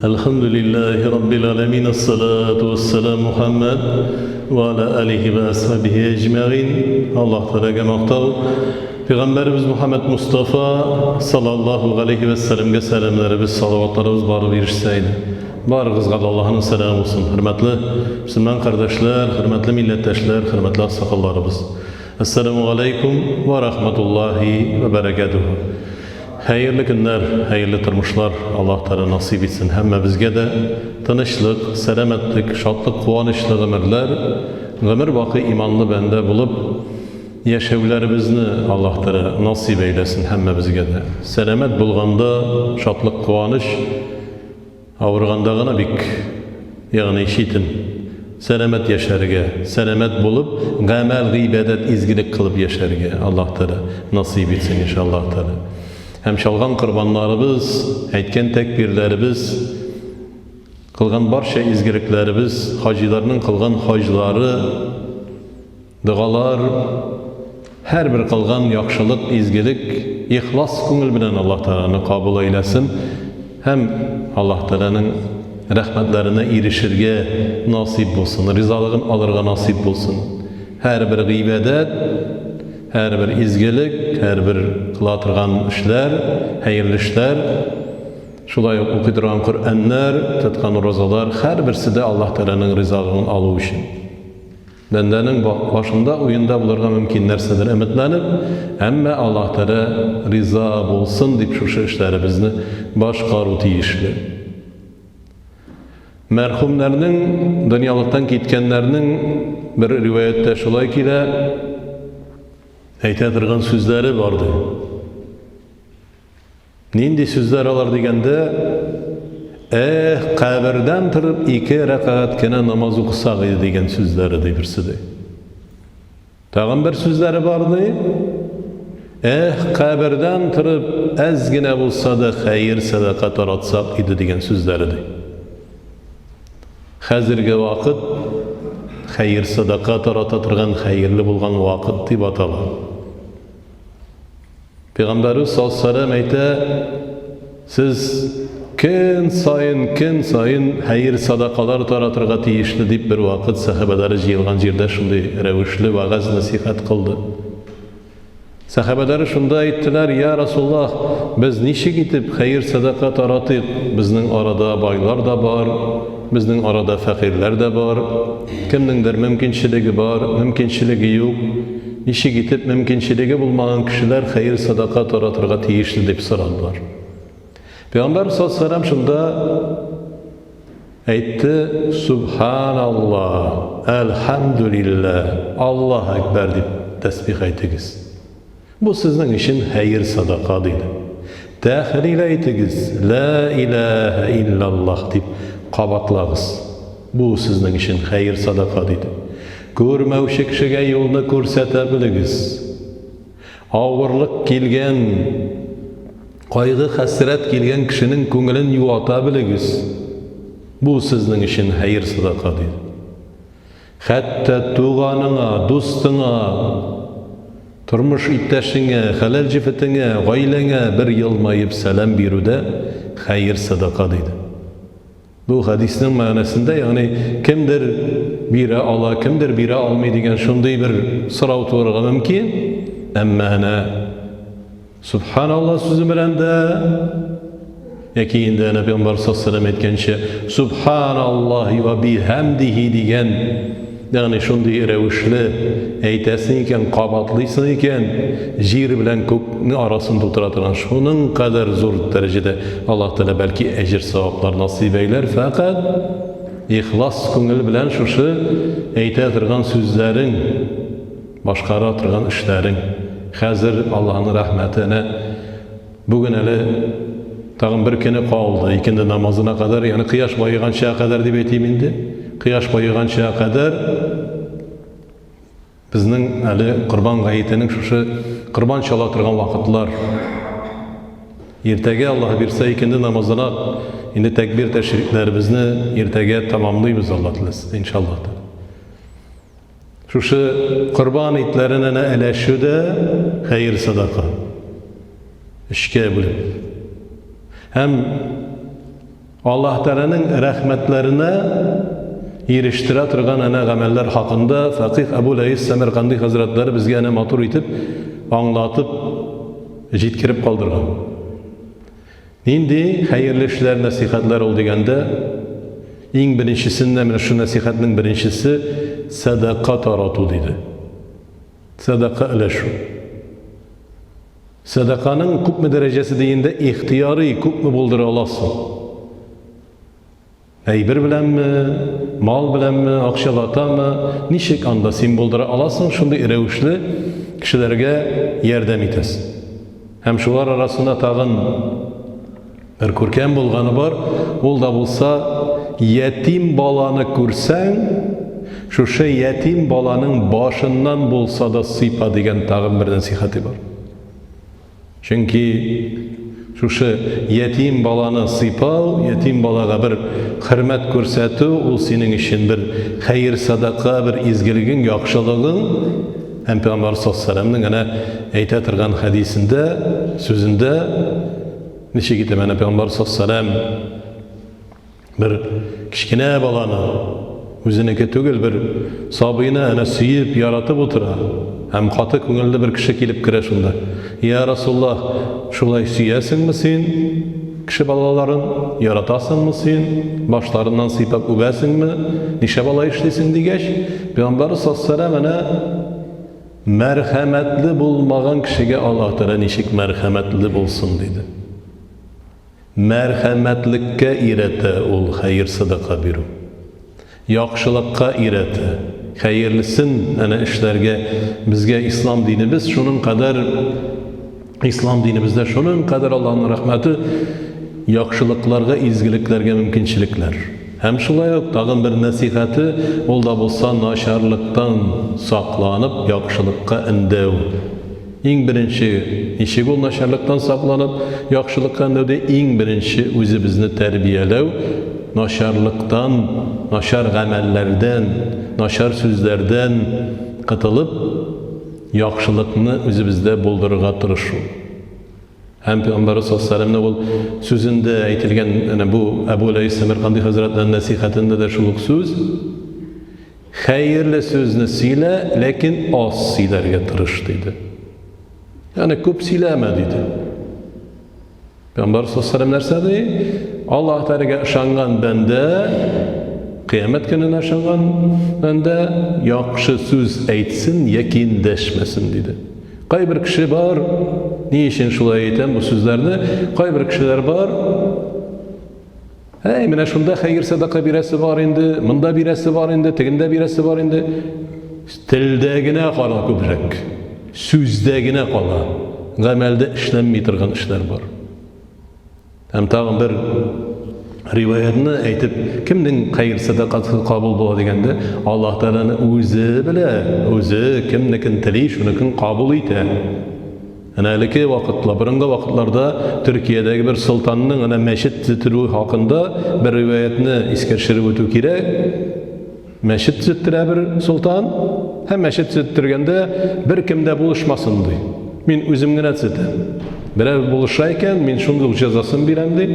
Әлхәмдүлилләһи раббил әләмин, әссәләтү вәссәлам Мухәммәд вә аля алихи вә әсхабихи әҗмәгыйн. Аллаһ Тәгаләгә мактау. Пәйгамбәребез Мухәммәд Мустафа саллаллаһу галәйһи вәссәламгә сәламнәребез, салаватларыбыз барып ирешсә иде. Барыгызга да Аллаһның сәламе булсын. Хөрмәтле мөселман кардәшләр, хөрмәтле милләттәшләр, хөрмәтле аксакалларыбыз. Әссәламү галәйкүм вә рахматуллаһи вә бәрәкәтүһү. Хәерле көннәр, хәерле тормышлар Аллаһ Тәгалә насыйп итсен һәммәбезгә дә. Тынычлык, сәламәтлек, шатлык, куанычлы гомерләр, гомер бакый иманлы бәндә булып яшәүләребезне Аллаһ Тәгалә насыйп әйләсен һәммәбезгә дә. Сәламәт булганда шатлык, куаныч, Авырганда гына бик, ягъни читен. Сәламәт яшәргә, сәламәт булып, гамәл, гыйбадәт, изгелек кылып яшәргә Аллаһ Тәгалә насыйп итсен, иншаллаһ Тәгалә. Һәм чалган корбаннарыбыз, әйткән тәкбирләребез, кылган барча изгелекләребез, хаҗиларның кылган хаҗлары, Догалар, һәрбер кылган яхшылык, изгелек ихлас күңел белән Аллаһ Тәгаләне кабул әйләсен һәм Аллаһ Тәгаләнең рәхмәтләренә ирешергә насыйп булсын, ризалыгын алырга насыйп булсын. Һәрбер гыйбадәт, һәрбер изгелек, һәрбер кыла торган эшләр, хәерле эшләр, шулай ук укый торган Коръәннәр, тоткан уразалар, һәрберсе дә Аллаһ Тәгаләнең ризалыгын алу өчен. Бәндәнең башында, уенда булырга мөмкин нәрсәдер өметләнеп, әмма Аллаһ Тәгалә риза булсын дип шушы эшләребезне башкару тиешле. Мәрхүмнәрнең, дөньялыктан киткәннәрнең бер риваятьтә шулай килә, әйтә торган сүзләре бар ди. Нинди сүзләр алар дигәндә, Эх, кабердән торып ике рәкәгать кенә намаз укысак иде дигән сүзләре ди берсе ди. Тагын бер сүзләре бар ди. Эх, кабердән торып әз генә булса да хәер сәдака таратсак иде дигән сүзләре ди. Хәзерге вакыт хәер сәдака тарата торган хәерле булган вакыт дип атала. Пәйгамбәребез саллаллаһу әйтә, сез көн саен, көн саен хәер садакалар таратырга тиешле дип бер вакыт сәхабәләре җыелган җирдә шундый рәвешле вәгазь нәсихәт кылды. Сәхабәләре шунда әйттеләр, я Расуллаһ, без ничек итеп хәер садака таратыйк? Безнең арада байлар да бар, безнең арада фәкыйрьләр дә бар. Кемнеңдер мөмкинчелеге бар, мөмкинчелеге юк. Ничек итеп мөмкинчелеге булмаган кешеләр хәер-садака таратырга тиешле дип сорадылар. Пәйгамбәр саллаллаһу шунда әйтте, Субханаллаһ, әлхәмдүлилләһ, Аллаһ әкбәр дип тәсбих әйтегез. Бу сезнең өчен хәер-садака, диде. Тәхлил әйтегез, Лә иләһә иллаллаһ дип кабатлагыз. Бу сезнең өчен хәер-садака, диде. Күрмәүче кешегә юлны күрсәтә белегез. Авырлык килгән, кайгы-хәсрәт килгән кешенең күңелен юата белегез. Бу сезнең өчен хәер-садака, диде. Хәтта туганыңа, дустыңа, тормыш иптәшеңә, хәләл җефетеңә, гаиләңә бер елмаеп сәлам бирү дә хәер-садака, диде. Бу хәдиснең мәгънәсендә, ягъни кемдер бирә ала, кемдер бирә алмый дигән шундый бер сорау туырга мөмкин. Әмма әнә Субханалла сүзе белән дә яки инде әнә Пәйгамбәр саллаллаһу әйткәнчә Субханаллаһи ва бихамдихи дигән, ягъни шундый рәвешле әйтәсең икән, кабатлыйсың икән, җир белән күкне арасын тутыра торган шуның кадәр зур дәрәҗәдә Аллаһ Тәгалә бәлки әҗер саваплар насыйп әйләр, фәкать ихлас күңел белән шушы әйтә торган сүзләрең Башкара торган эшләрең. Хәзер Аллаһының рәхмәте әнә бүген әле тагын бер көне калды, икенде намазына кадәр, ягъни кояш баеганча кадәр дип әйтим инде. Кояш баеганча кадәр безнең әле Корбан гаетенең шушы корбан чала торган вакытлар. Иртәгә Аллаһ бирсә икенде намазына инде тәкбир тәшрикләребезне иртәгә тәмамлыйбыз Алла теләсә, иншаллаһ. Шушы корбан итләрен әнә әләшү дә хәер садака. Өчкә бүлеп. Һәм Аллаһ Тәгаләнең рәхмәтләренә ирештерә торган әнә гамәлләр хакында фәкыйһ Әбу Ләйс Сәмәрканди хәзрәтләре безгә әнә матур итеп аңлатып җиткереп калдырган. Нинди хәерле эшләр, нәсихәтләр ул дигәндә, иң беренчесендә менә шул нәсихәтнең беренчесе сәдака тарату диде. Сәдака өләшү. Сәдаканың күпме дәрәҗәсе дигәндә ихтыярый күпме булдыра аласың? Әйбер беләнме, мал беләнме, акчалатамы, ничек анда син булдыра аласың, шундый рәвешле кешеләргә ярдәм итәсең. Һәм шулар арасында тагын бер күркәм булганы бар, ул да булса, ятим баланы күрсәң, шушы ятим баланың башыннан булса да сыйпа дигән тагын бер нәсихәте бар. Чөнки шушы ятим баланы сыйпау, ятим балага бер хөрмәт күрсәтү, ул синең өчен бер хәер садака, бер изгелегең, яхшылыгың. Һәм Пәйгамбәр саллаллаһу әнә әйтә торган хәдисендә, сүзендә ничек итеп әнә Пәйгамбәр саллаллаһу бер кечкенә баланы, үзенеке түгел, бер сабыйны әнә сөеп, яратып утыра. Һәм каты күңелле бер кеше килеп керә шунда. Я Расуллаһ, шулай сөясеңме син кеше балаларын, яратасыңмы син, башларыннан сыйпап үбәсеңме, нишләп алай эшлисең дигәч, Пәйгамбәр саллаллаһу әнә мәрхәмәтле булмаган кешегә Аллаһ Тәгалә ничек мәрхәмәтле булсын диде. Мәрхәмәтлеккә өйрәтә ул хәер-садака бирү. Яхшылыкка өйрәтә. Хәерлесен әнә эшләргә безгә ислам динебез шуның кадәр ислам динебездә шуның кадәр Аллаһның рәхмәте яхшылыкларга, изгелекләргә мөмкинчелекләр. Һәм шулай ук тагын бер нәсихәте, ул да булса начарлыктан сакланып, яхшылыкка өндәү. Иң беренче, ничек ул начарлыктан сакланып, яхшылыкка өндәүдә иң беренче үзебезне тәрбияләү, начарлыктан, начар гамәлләрдән, начар сүзләрдән кытылып, яхшылыкны үзебездә булдырырга тырышу. Һәм Пәйгамбәрбез саллаллаһу алейһи ул сүзендә әйтелгән, әнә бу Әбу Ләйс Сәмәрканди хәзрәтләренең нәсыйхәтендә дә шул ук сүз. Хәерле сүзне сөйлә, ләкин аз сөйләргә тырыш, диде. Ягъни күп сөйләмә, диде. Пәйгамбәр саллаллаһу нәрсә ди? Аллаһ Тәгаләгә ышанган бәндә, кыямәт көненә ышанган бәндә яхшы сүз әйтсен яки эндәшмәсен, диде. Кайбер кеше бар, ни өчен шулай әйтәм бу сүзләрне? Кайбер кешеләр бар, Әй, менә шунда хәер садака бирәсе бар инде, монда бирәсе бар инде, тегендә бирәсе бар инде. Телдә генә кала күбрәк. Сүздә генә кала. Гамәлдә эшләнми торган эшләр бар. Һәм тагын бер риваятны әйтеп, кемнең хәер садакасы кабул була дигәндә, Аллаһ Тәгаләне үзе белә, үзе кемнекен тели, шуныкын кабул итә. Әнә элекке вакытла, борынгы вакытларда Төркиядәге бер солтанның әнә мәчет төзетелүе хакында бер риваятны искә төшереп үтү кирәк. Мәчет төзеттерә бер солтан, һәм мәчет төзеттергәндә бер кем дә булышмасын ди. Мин үзем генә төзетәм. Берәү булыша икән, мин шундый ук җәзасын бирәм ди.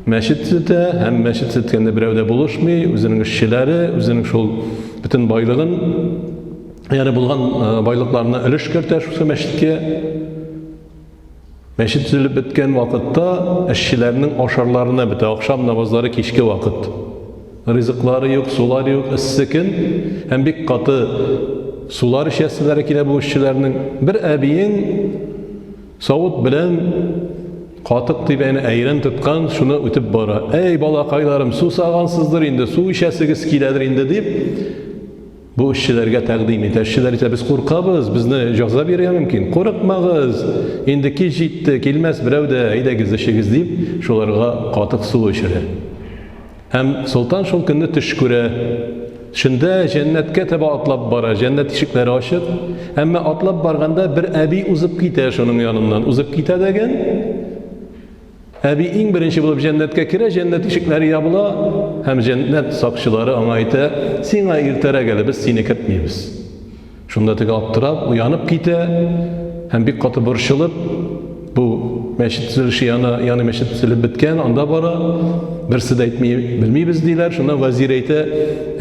Мәчет төзетә һәм мәчет төзеткәндә берәү дә булышмый, үзенең эшчеләре, үзенең шул бөтен байлыгын Ягъни булган э, байлыкларына өлеш кертә шушы мәчеткә. Мәчет төзелеп беткән вакытта эшчеләрнең ашарларына бетә. Ахшам намазлары кичке вакыт. Ризыклары юк, сулар юк, эссе көн һәм бик каты сулар эчәселәре килә бу эшчеләрнең. Бер әбиең савыт белән катык дип әнә әйрән тоткан, шуны үтеп бара. Әй, балакайларым, сусагансыздыр инде, су эчәсегез киләдер инде дип, Бу эшчеләргә тәкъдим итә. Эшчеләр әйтә, без куркабыз, безне җаза бирергә мөмкин. Курыкмагыз, инде кич җитте, килмәс берәү дә, әйдәгез эчегез дип, шуларга катык су эчерә. Һәм солтан шул көнне төш күрә. Төшендә җәннәткә таба атлап бара, җәннәт ишекләре ачык. Әмма атлап барганда бер әби узып китә шуның яныннан. Узып китә дәген, Әби иң беренче булып җәннәткә керә, җәннәт ишекләре ябыла һәм җәннәт сакчылары аңа әйтә, сиңа иртәрәк әле, без сине кертмибез. Шунда теге аптырап, уянып китә һәм бик каты борчылып, бу мәчет төзелеше яна, яны мәчет төзелеп беткән, анда бара. Берсе дә әйтми, белмибез диләр. Шуннан вәзир әйтә,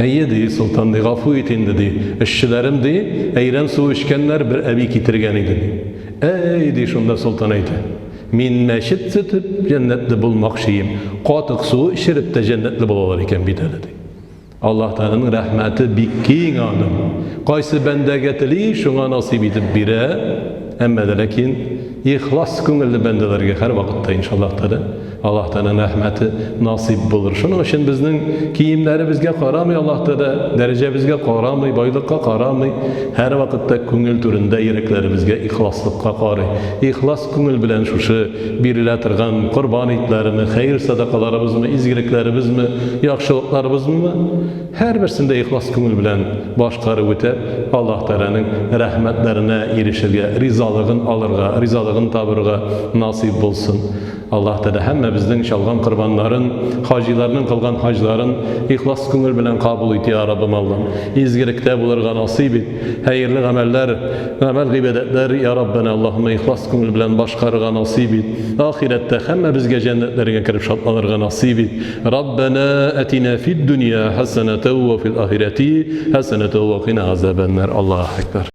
әйе, ди, солтан, ди, гафу ит инде, ди. Эшчеләрем, ди, әйрән суы эчкәннәр, бер әби китергән иде, ди. Әй, ди, шунда солтан әйтә, мин мәчет төзетеп җәннәтле булмакчыем, катык суы эчереп тә җәннәтле булалар икән бит әле, ди. Аллаһ Тәгаләнең рәхмәте бик киң аның. Кайсы бәндәгә тели, шуңа насыйп итеп бирә. Әмма дә ләкин ихлас күңелле бәндәләргә һәрвакытта иншаллаһ Тәгалә Аллаһ Тәгаләнең рәхмәте насыйп булыр. Шуның өчен безнең киемнәребезгә карамый Аллаһ Тәгалә, дәрәҗәбезгә карамый, байлыкка карамый, һәрвакытта күңел түрендә йөрәкләребезгә ихласлыкка карый. Ихлас күңел белән шушы бирелә торган корбан итләреме, хәер-садакаларыбызмы, изгелекләребезме, яхшылыкларыбызмы, һәрберсен дә ихлас күңел белән башкарып үтәп, Аллаһ Тәгаләнең рәхмәтләренә ирешергә, ризалыгын алырга, ризалыгын табырга насыйп булсын. Аллаһ Тәгалә һәммәбезнең чалган корбаннарын, хаҗиларның кылган хаҗларын ихлас күңел белән кабул ит, я Раббым Аллам. Изгелектә булырга насыйп ит. Хәерле гамәлләр, гамәл-гыйбадәтләр, я Раббана Аллаһыма, ихлас күңел белән башкарырга насыйп ит. Ахирәттә һәммәбезгә җәннәтләргә кереп шатланырга насыйп ит. Раббана атина фид дөнья хәсәнәтәү вә фил ахирәти хәсәнәтәү вә кина азабәннар. Аллаһу әкбәр.